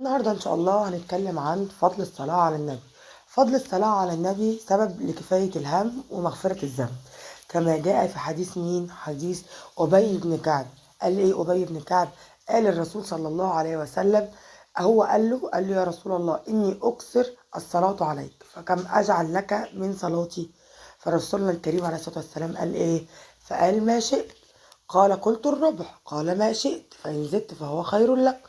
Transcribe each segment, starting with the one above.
النهاردة إن شاء الله هنتكلم عن فضل الصلاة على النبي. فضل الصلاة على النبي سبب لكفاية الهم ومغفرة الذنب، كما جاء في حديث مين؟ حديث أبي بن كعب. قال إيه أبي بن كعب؟ قال الرسول صلى الله عليه وسلم، هو قال له يا رسول الله إني أكثر الصلاة عليك، فكم أجعل لك من صلاتي؟ فرسولنا الكريم عليه الصلاة والسلام قال إيه؟ فقال ما شئت. قال قلت الربع. قال ما شئت، فإن زدت فهو خير لك.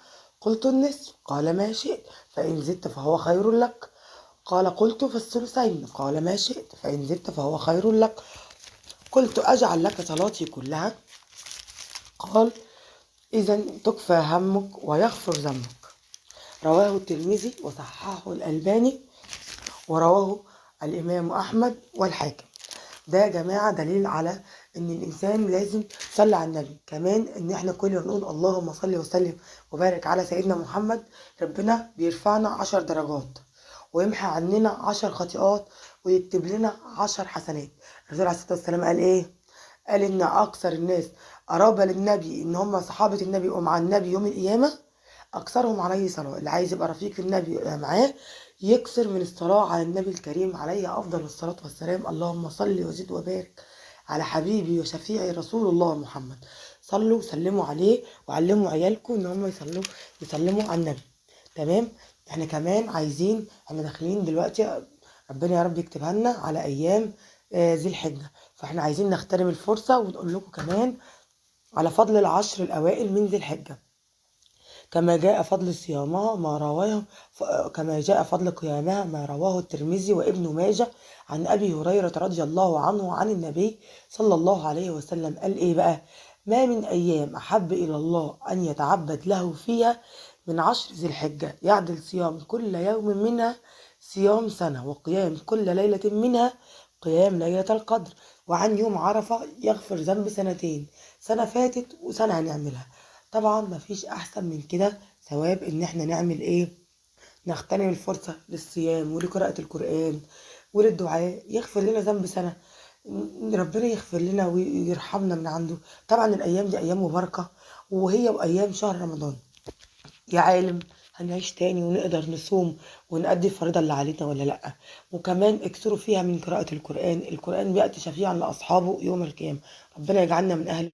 قلت النصف. قال ما شئت، فإن زدت فهو خير لك. قال قلت فالثلثين. قال ما شئت، فإن زدت فهو خير لك. قلت أجعل لك صلاتي كلها؟ قال إذا تكفى همك ويغفر ذنبك. رواه الترمذي وصححه الألباني، ورواه الإمام أحمد والحاكم. ده يا جماعة دليل على إن الإنسان لازم يصلي على النبي. كمان إن إحنا كل ما نقول اللهم صل وسلم وبارك على سيدنا محمد، ربنا بيرفعنا 10 درجات، ويمحى عننا 10 خطيئات، ويكتب لنا 10 حسنات. الرسول عليه الصلاة والسلام قال إيه؟ قال إن أكثر الناس قرابة للنبي، إن هم صحابة النبي ومع النبي يوم القيامة، أكثرهم عليه صلاة. اللي عايز يبقى رفيق النبي يبقى معاه، يكثر من الصلاة على النبي الكريم عليه أفضل الصلاة والسلام. اللهم صل وزد وبارك على حبيبي وشفيعي رسول الله محمد. صلوا وسلموا عليه، وعلموا عيالكم إن هم يسلموا على النبي. تمام؟ احنا كمان عايزين، احنا داخلين دلوقتي ربنا يا رب يكتبها لنا على أيام ذي الحجة، فاحنا عايزين نغتنم الفرصة ونقول لكم كمان على فضل العشر الأوائل من ذي الحجة، كما جاء فضل صيامها ما رواه، كما جاء فضل قيامها ما رواه الترمذي وابن ماجه عن أبي هريرة رضي الله عنه عن النبي صلى الله عليه وسلم. قال إيه بقى؟ ما من أيام أحب إلى الله أن يتعبد له فيها من 10 ذي الحجة، يعدل صيام كل يوم منها صيام سنة، وقيام كل ليلة منها قيام ليلة القدر، وعن يوم عرفة يغفر ذنب سنتين، سنة فاتت وسنة هنعملها. طبعا مفيش أحسن من كده ثواب إن احنا نعمل إيه؟ نغتنم الفرصة للصيام ولقراءة القرآن وللدعاء، يغفر لنا ذنب سنة، ربنا يغفر لنا ويرحمنا من عنده. طبعا الأيام دي أيام مباركة، وهي وأيام شهر رمضان. يا عالم هنعيش تاني ونقدر نصوم ونأدي الفريضة اللي علينا ولا لأ؟ وكمان اكثروا فيها من قراءة القرآن، القرآن بيأتي شفيعا لأصحابه يوم القيامة. ربنا يجعلنا من أهل